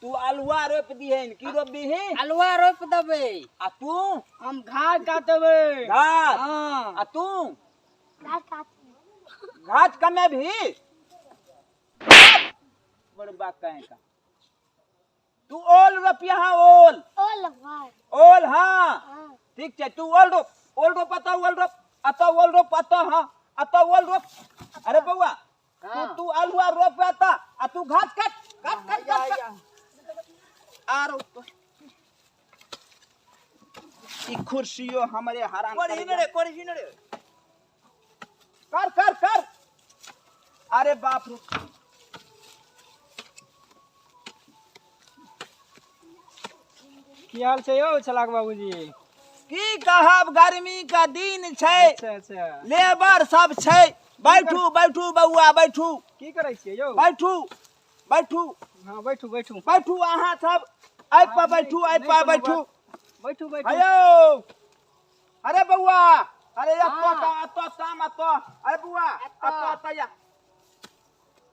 तू आलुआ रोप दिहन। की रोप दिही? आलुआ रोप देबै। आ तू? हम घास काटबै। घास? हाँ। आ तू? घास काट। घास कमे भी बड़बा कहे का। तू ओल रोपिया। हाँ, ओल। ओल भाई। ओल, हाँ। हाँ। ठीक छै, तू ओल रोप, ओल रोप। अतः ओल रोप, अतः ओल रोप, अतः, हाँ, अतः ओल रोप। अरे बउआ, तू तू आलुआ रोप अतः, आ तू घास काट, काट काट काट काट। आरो ई कुर्सियो हमरे हराम कोरी करे। रे, कोरी रे। कर कर कर। अरे बाप रे, की हाल छै यौ छलाक बाबूजी? की कहब, गर्मी का दिन छै। अच्छा अच्छा। लेबर सब छै। बैठू बैठू बउआ, बैठू। की करै छियै यौ? बैठू बैठू। हाँ, बैठू बैठू। बैठू, अहाँ सब आइ पर बैठू, आइ नहि पर कोनो बैठू। बात। बैठू बैठू। हेलो, अरे बउआ, अरे एतऽ का, एतऽ काम, एतऽ। अरे बउआ, एतऽ एतऽ या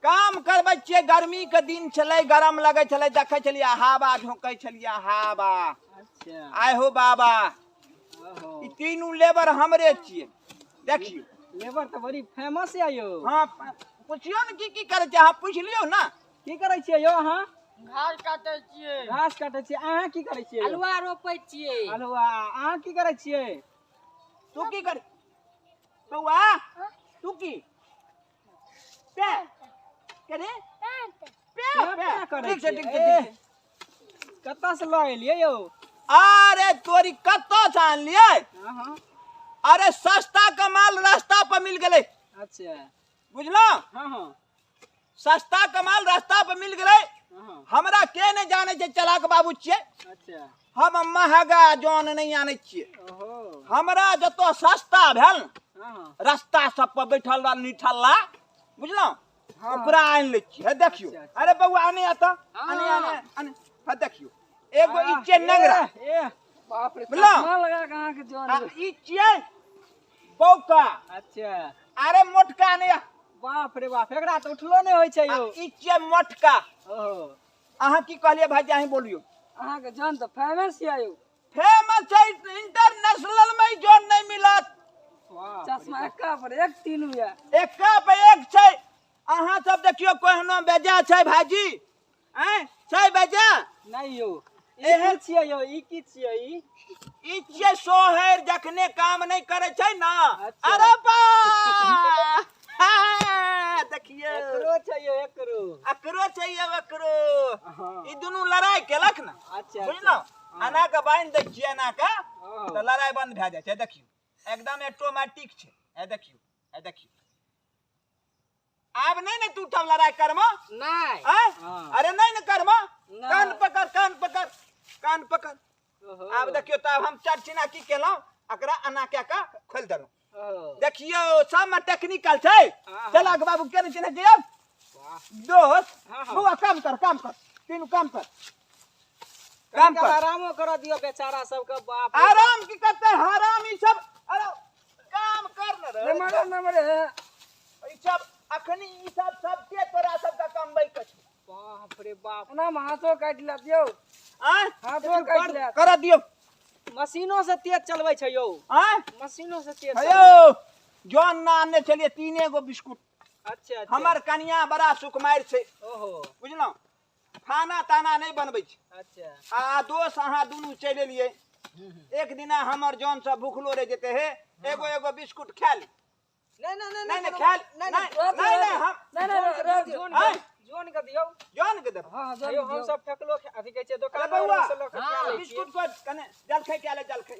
काम करबै छियै। गर्मी के दिन छलै, गरम लगै छलै, देखै छलियै हवा झोंकै छलियै हवा। अच्छा। आय हो बाबा। ओहो। ई तीनू लेबर हमरे छियै, देखियौ। लेबर तऽ बड़ी फेमस यऽ यौ। हाँ, पुछियौ ने की की करै छै। अहाँ पुछि लियौ ने। की करै छियै यौ अहाँ? घास काटै छियै। घास काटै छियै। अहाँ की करै छियै यौ? आलुआ रोपै छियै। अल्हुआ। अहाँ की करै छियै? तू की कर बउआ? तू की पे करे? पेंट। पे पे पे करै ठीक छै। छियै। ठीक छै, ठीक छै। कतऽ से लऽ एलियै यौ? अरे तोरी, कतऽ से आनलियै? हाँ हाँ। अरे सस्ता के माल रास्ता पर मिल गेलै। अच्छा। बुझलौ? हाँ हाँ। सस्ता के माल रास्ता पर मिल गेलै। हाँ। हमरा के नहि जानै छै, चलाक बाबू छियै। अच्छा। हम महगा जौन नहि आनै छियै। ओहो। हमरा जतऽ सस्ता भेल ने, हाँ हाँ। रास्ता सब पर बैठल रहल निठल्ला, बुझलौ, हाँ। ओकरा आनि लै छियै। हे देखियौ। अच्छा, अच्छा। अरे बौआ, आने आता, आने आने आने। हे देखियौ, एगो ई छियै नंगरा। ए। बाप रे, बुझलौ? चश्मा लगा के अहाँके जन। आ ई छियै बौका। अच्छा। अरे मोटका ने। बाप रे बाप, एकरा तऽ उठलो नहि होइ छै आ यौ। ई छियै मोटका। ओहो। अहाँ की कहलियै भाईजी? अहीं बोलियौ। अहाँके जन तऽ फेमस यऽ यौ। फेमस छै, इंटरनेशनल में ई जोन नहि मिलत। बाप रे। चश्मा एक्का पर एक तीनू यऽ। एक्का पे एक छै। अहाँ सब देखियौ, केहनो बेजा छै भाईजी? आँय, छै बेजा? नहि यौ, ई एहन- की छियै यौ? ई की छियै ई? ई छियै सोहर, जखने काम नहि करै छै ने। अच्छा। अरे बा, हाँ, देखियौ। एकरो छै यौ, एकरो। अकरो छै यौ, अकरो। हाँ। ई दुनू लड़ाइ केलक ने। अच्छा। बुझलहुँ? एना के बान्हि दै छियै, एना के, ओहो। तऽ लड़ाइ बंद भए जाइ छै। देखियौ, एकदम ऑटोमेटिक छै। हे देखियौ, हे देखियौ। आब नहि ने तू सब लड़ाइ करबो? नहि। आँय? हाँ। अरे नहि ने करबो? नहि। कान पकड़, कान पकड़, कान पकड़। ओहो। आब देखियौ, तब हम चरचिना की केलहुँ, एकरा एना कए कऽ खोलि देलहुँ। ओहो। देखियौ, सबमे टेक्निकल छै। हाँ। चलक बाबू के नहि चिन्है छियै? वाह। दोस्त। हाँ, हाँ। बौआ, काम कर, काम कर, तीनू काम कर, काम कनिका कर। आरामो करऽ दियौ बेचारा सबके, बाप रे। आराम की करते हराम ई सब? अरे काम कर ने रे। नमरे नमरे। ई सब अखनी ई सब सबके तोरा सबके कमबै के छै। बाप रे बाप। एना मे हाथो काटि लेत यौ। आँय? हाथो काटि लेत। कर दियौ। मशीनो से तेज चलबै छै यौ। आँय? मशीनो से तेज चलबै। हेयौ, जौन ना आनने छलियै तीने गो बिस्कुट। अच्छा अच्छा। हमर कनिया बड़ा सुकुमारि छै। ओहो। बुझलहुँ? खाना ताना नहि बनबै छै। अच्छा। आ दोस्त, अहाँ दुनू चलि एलियै। एक दिना हमर जौन सब भुखलो रहि जेतै। हे, एगो एगो बिस्कुट खा ली। नहि नहि नहि। नहि नहि, खा ली। नहि, नहि नहि, नहि नहि, हम नहि नहि, रह दियौ। जोन आँय? के, जोन के दियौ। जौन के देबै। हँ हँ, जौन यौ, के हम दियौ। सब फेकलो अथी कहै छै दोकान अरे बौआ, से लऽ कऽ खा लै छियै। बिस्कुट को कने जलखै कए ले, जलखै।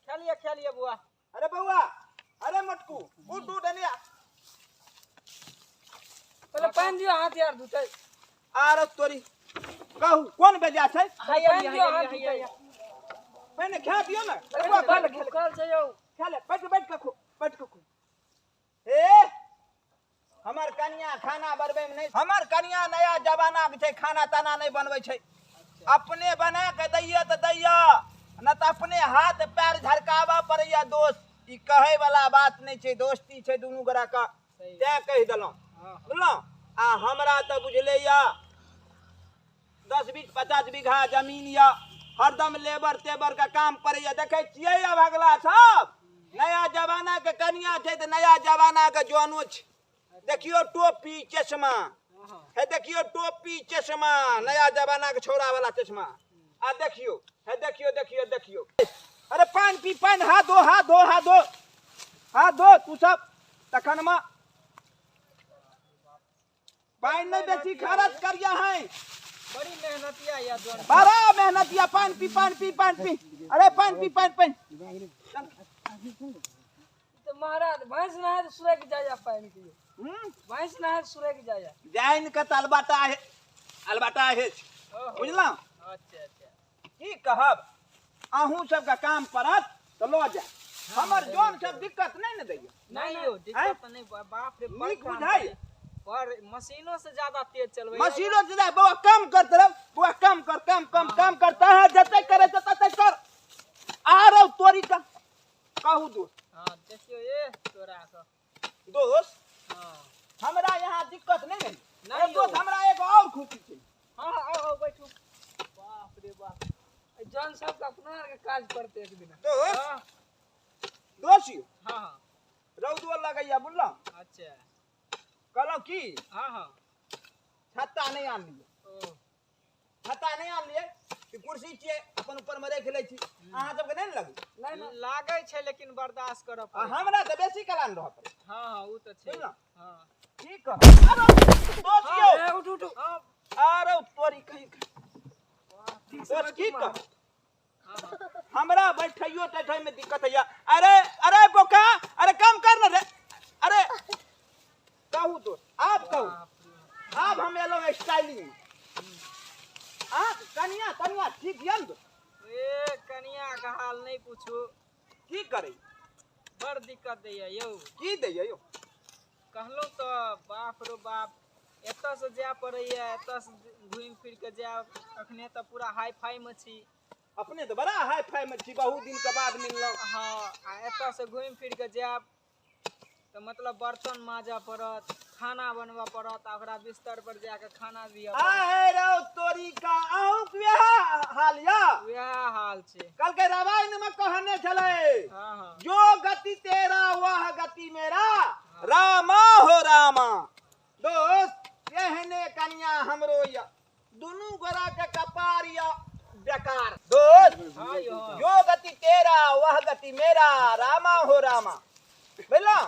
खा लिअ, खा लिअ बुआ। अरे बौआ, अरे मोटकू, उठ उठ, अनिया। पहिले पानि दियौ, हाथ यार धुतै। आर तोरी, कहू कोन बेजा छै? हैया। पानि दियौ, हाथ हैया। धुतै। हैया। पहिने खा दियौ ने। अरे बौआ, खा ले, खा ले। भूखल छै यौ। खा ले, बैठ बैठ के खो, बैठ के खो। हे, हमर कनिया खाना बनबै मे नहि, हमर कनिया नया जमाना के छै, खाना ताना नहि बनबै छै। अपने बना के दैया तऽ दैया, न तऽ अपने हाथ पैर झरकाबऽ पड़ैया। दोस्त, ई कहै वाला बात नहि छै, दोस्ती छै दुनू गोरा के, तैं कहि देलहुँ। बुझलहुँ? आ हमरा तऽ बुझले यऽ। 10 20 50 बीघा जमीन या हरदम लेबर तेबर का काम पड़ैया। देखै छियै अभगला सब नया जमाना के कनिया छै तऽ नया जमाना के जनो छै। देखियो टोपी चश्मा है, देखियो टोपी चश्मा नया जमाना के छोरा वाला चश्मा। आ देखियो है, देखियो देखियो देखियो। अरे पानि पी पानि, हाथ धो हाथ धो हाथ धो हाथ धो तू सब। तखन में पानि नहीं बेसी खर्च करिया है, बड़ी मेहनतिया या जोन, बड़ा मेहनतिया। पानि पी पानि पी पानि पी, अरे पानि पी पानि पानि। तो महाराज भैंस नहाय तो सुरक जाया पानि के, भैंस नहाय सुरक जाया जाइन के अलबाटा है, अलबाटा है बुझलौं। अच्छा अच्छा की कहब, अहूँ सबके काम पड़त तो लऽ जाय, हमर जोन सब दिक्कत नहीं ने दैया। नहीं यो दिक्कत नहीं, बाप रे नीक बुझाइ पर मशीनों से ज्यादा तेज चलबै, मशीनों से ज्यादा। बौआ कम करत रह, बौआ कम कर, कम कम कम करता है, जते करे तते कर। आ रहो तोरी का कहू दोस्त। हां देखियो ए तोरा के दोस्त। हां हमरा यहाँ दिक्कत नहीं ने। नहीं दोस्त हमरा एगो और खुशी छै। हां हां आओ बैठू। बाप रे बाप, जन सब अपना के काज करते एक दिन दोस्त। दोस्त यौ हां हां रौदो लगैया बुझलौं। अच्छा कहलहुँ की हाँ हाँ छत्ता नहीं आनलियै, छत्ता नहीं आनलियै कि कुर्सी छियै अपन ऊपर में राखि लै छी। अहाँ सबके नहीं ने लगै? नहीं लागै छै लेकिन बर्दाश्त करऽ पड़ै। हमरा तऽ बेसी कला ने रहऽ पड़ै। हाँ हाँ उ तऽ छै। हाँ की कहब दोस्त यौ, उठ उठ। आरो तोरी कहीं दोस्त की कहब, हमरा बैठैयो तैठै में दिक्कत होइया। अरे अरे बोका, अरे कम कर न रे। अरे कहू दोस्त, आप कहू। अब हम एलहुँ स्टाइलिंग। आ कनिया तनिया ठीक यऽ ने? ए कनिया के हाल नहीं पूछू, की करे बड़ दिक्कत दैया यौ। की दैया यौ? कहलहुँ तऽ बाप रो बाप, एतऽ से जाय पड़ैया, एतऽ से घुमि फिर के जायब। अखने तऽ पूरा हाई फाई में छी, अपने तऽ बड़ा हाई फाई में छी, बहुत दिन के बाद मिललहुँ। हाँ आ एतऽ से घुमि फिर के जायब तऽ मतलब बर्तन माजऽ पड़त, खाना बनबऽ पड़त, आ ओकरा बिस्तर पर जाके खाना दिअ पड़त। आहे रौ तोरी का, अहूँ वएह हाल या? वएह हाल छै। कल के रामायण में कहने छलै, हाँ हाँ, जो गति तेरा वह गति मेरा, रामा हो रामा। दोस्त एहने कनिया हमरो या, दुनू गोरा के कपार या बेकार। दोस्त हाँ यो जो गति तेरा वह गति मेरा, रामा हो रामा। बुझलौं?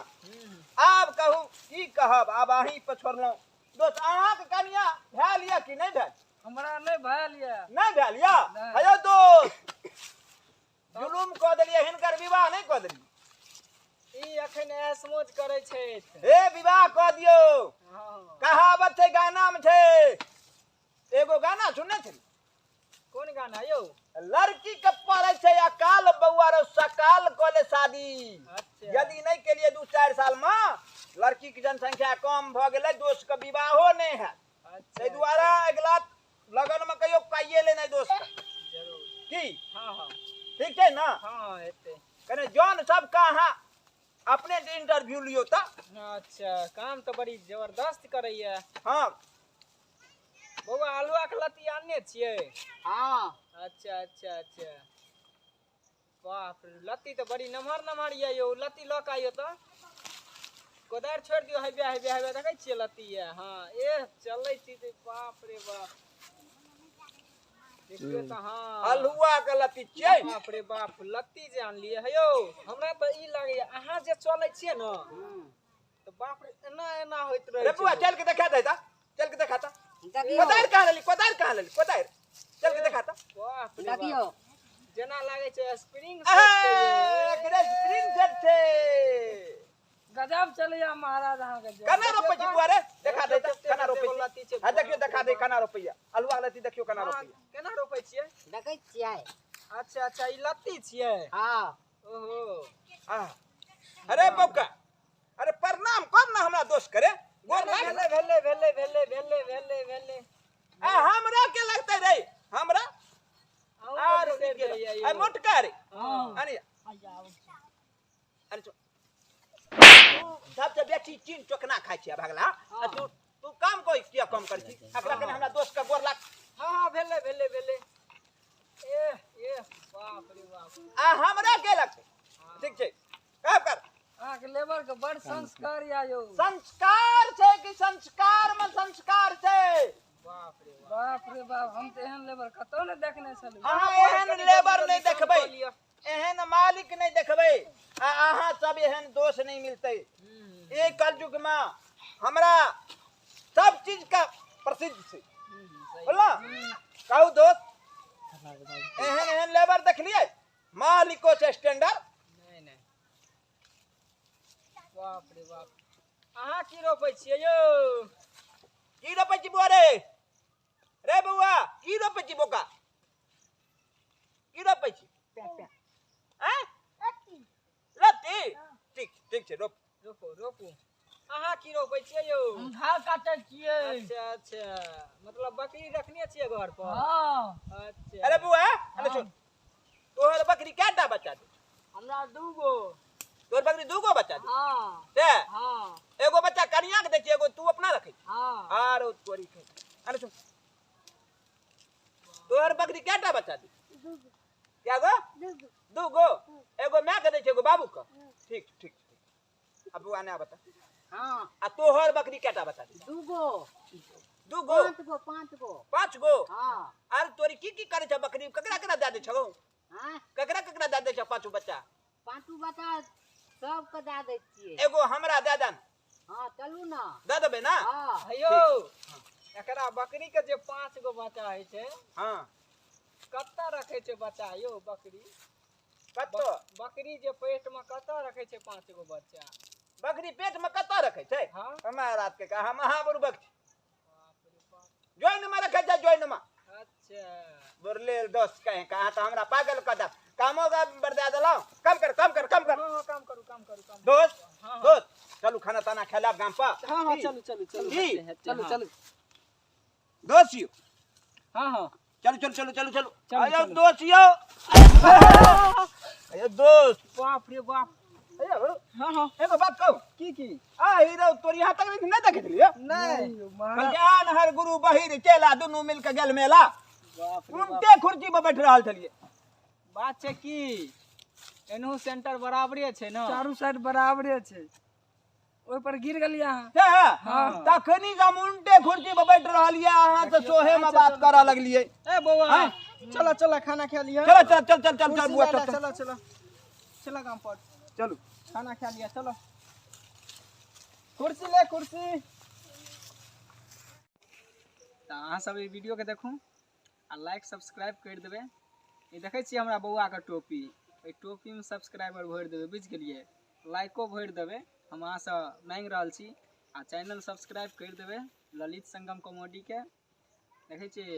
आब कहू की कहब, आब अहीं पर छोड़लहुँ। दोस्त अहाँके कनिया भेल यऽ कि नहि भेल? हमरा नहि भेल यऽ। नहि भेल यऽ? हेयौ दोस्त जुलुम कऽ देलियै, हिनकर विवाह नहि कऽ देलियै। ई अखन ऐश मौज करै छथि। हे विवाह कऽ दियौ। कहावत छै, गाना में छै, एगो गाना सुनने छली? कोन गाना यौ? लड़की के पड़ै छै अकाल बौआ रो सकाल कऽ ले शादी। यदि नहीं के लिए 2-4 साल में लड़की के जनसंख्या कम भ गेलै, दोस्त के विवाहो नहीं है। ताहि दुआरे अगिला लगन में कहियो पाइए ले नहीं दोस्त जरूर की। हाँ हाँ ठीक छै ना? हाँ हेतै। कने जौन सबके अहाँ अपने इंटरव्यू लियो तऽ। अच्छा काम तऽ बड़ी जबरदस्त करैया। हाँ बौआ आलुआ के लत्ती आनने छियै? हाँ। अच्छा अच्छा अच्छा, बाप रे लत्ती तऽ बड़ी नमहर नमहर यऽ यौ। लत्ती लऽ कऽ आइयो तऽ, कोदारि छोड़ि दियौ। हेबे हेबे हेबे देखै छियै लत्ती यऽ। हाँ ए चलै छी तऽ बाप रे बाप, देखियौ तऽ। हाँ अल्हुआ के लत्ती छियै। बाप रे बाप लत्ती जे आनलियै हे यौ, हमरा तऽ ई लागैया अहाँ जे चलै छियै ने तऽ बाप रे एना एना होइत रहै रे बौआ चल के देखा दे तऽ, चल के देखा तऽ। कोदारि कहाँ लेली, कोदारि कहाँ लेली, कोदारि चल के देखा तऽ। बाप रे देखियौ जेना लागै छै स्प्रिंग सेट स्प्रिंग सेट छै। गजब चलैया महाराज अहाँके। केना रोपै छी बुआ रे? देखा दे तऽ केना रोपै छी। हां देखियौ देखा दे केना रोपैया अल्हुआ लत्ती, देखियौ केना रोपैया। केना रोपै छियै? देखै छियै। अच्छा अच्छा ई लत्ती छियै? हां। ओहो हां अरे बौका, अरे प्रणाम कर ना हमरा दोस्त करे। गोर लाग। भेलै भेलै भेलै भेलै भेलै भेलै भेलै। आ हमरा के लगतै रे? हमरा आर आ मोटका रे। हां अरे अरे सबसे बेसी चीन चोकना खाइ छियै भगला। तू तू काम कोई किया कम कर छी? एकरा कने हमरा दोस्त के गोर लाग। हां हां भेलै भेलै भेलै। ए ए बाप रे बाप। आ हमरा के लगतै? ठीक छै, काम कर। अहाँके लेबर के बड़ संस्कार या यौ। संस्कार छै कि संस्कार में संस्कार छै। बाप रे बाप। बाप रे बाप, हम तऽ एहन लेबर कतौ नहि देखने छलहुँ। अहाँ एहन लेबर नहि देखबै, एहन मालिक नहि देखबै, आ अहाँ सब एहन दोष नहि मिलतै। एहि कलयुग में हमरा सब चीज का प्रसिद्ध छै। बोला कहू दोस्त, एहन एहन लेबर देखलियै? मालिको छै स्टैंडर्ड। नहि नहि, बाप रे बाप। अहाँ की रोपै छियै यौ? की रोपै छी बौआ? रे रे बौआ, की रोपै छी बोका? की रोपै छी? आँय? लत्ती। ठीक ठीक छै, रोप। रोपू रोपू। अहाँ की रोपै छियै यौ? हम घास काटै छियै। अच्छा अच्छा, मतलब बकरी रखने छियै घर पर? हँ। अच्छा। अरे बौआ, अरे सुन, तोहर बकरी कएटा बच्चा दे? हमरा दूगो। तोहर बकरी दूगो बच्चा दे? हँ। ते हँ। एगो बच्चा कनिया के दै छियै, एगो तू अपना रखै छी? हँ। आरो तोरी के। अरे सुन, तोहर बकरी कएटा बच्चा दे? क्या गो? दूगो। एगो माय के दै छै, एगो बाबू के। ठीक ठीक ठीक। अब बौआ ने बता। हाँ। आ तोहर बकरी कएटा बच्चा दे? दूगो। दूगो? पाँच गो, पाँच गो। पाँच गो? हाँ। आर तोरी की की करे छै बकरी? ककरा ककरा दए दै छौ? हाँ? ककरा ककरा दए दै छौ पाँचो बच्चा? पाँचू बच्चा सबके दए दै छियै। एगो हमरा दए दे। हाँ, चलू ना। दए देबै ना? हाँ। हेयौ, एकरा बकरी के जे 5 गो बच्चा होइ छै, हाँ, कतऽ रखै छै बच्चा यौ बकरी? कतऽ? बकरी जे पेट में कतऽ रखै छै 5 गो बच्चा? बकरी पेट में कतऽ रखै छै? हाँ। हमरा रात के हम अहाँ बड़ बक जोइन में रखै छै, जोइन में। अच्छा। बोरले दोस्त कहे कहाँ तो हमरा पागल कऽ दे। कामो का बर्दा देलहुँ। कम कर, कम कर, कम कर। हाँ, काम करू, काम करू, काम। दोस्त। हाँ। दोस्त, चलू खाना ताना खेलाब गाम पर। हाँ हाँ, चलू चलू चलू। की? चलू चलू। दोस्त यौ। हाँ हाँ। चलू चलू चलू चलू चलू। चलू, अरे चलू। दोस्त यौ, अरे दोस्त। बाप रे बाप। अरे हाँ हाँ, एगो बात कहू? की की? आ हीरो तोर यहाँ तक नहीं देखे छलियै? नहीं। कल्याण हर गुरु बहिर चेला दुनू मिल के गेल मेला। बाप रे बाप। उल्टे कुर्सी पर बैठ रहल छलियै। बात छै की एनहु सेंटर बराबरे छै ने? चारू साइड बराबरे छै, ओहि पर गिर गेलियै अहाँ। से तखनी हम उल्टे कुर्सी पर बैठ रहलियै, अहाँ तऽ सोहे में बात करऽ लगलियै। ए बौआ, चलो चलो, खाना खा लिअ। चलो चल चल चल चल चल बुआ, चल। चलो चलो चलो, गाम पर चलू, खाना खा लिअ। चलो, कुर्सी ले कुर्सी। तऽ अहाँ सब ई वीडियो के देखू आ लाइक सब्सक्राइब करि देबै। ई देखै छियै हमरा बौआके टोपी, एहि टोपीमे सब्सक्राइबर भरि देबै, बुझि गेलियै? लाइको भरि देबै, हम अहाँसँ माँगि रहल छी। आ चैनल सब्सक्राइब करि देबै ललित संगम कॉमेडीके। देखै छियै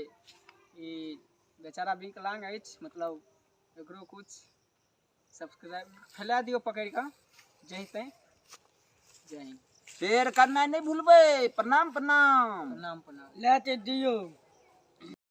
ई बेचारा विकलांग अछि, मतलब एकरो कुछ सब्सक्राइब फैला दियौ पकड़ि कऽ जहीं तहीं। जय हिंद। शेयर करनाइ नहि भूलबै। प्रणाम प्रणाम। प्रणाम प्रणाम। लए दियौ।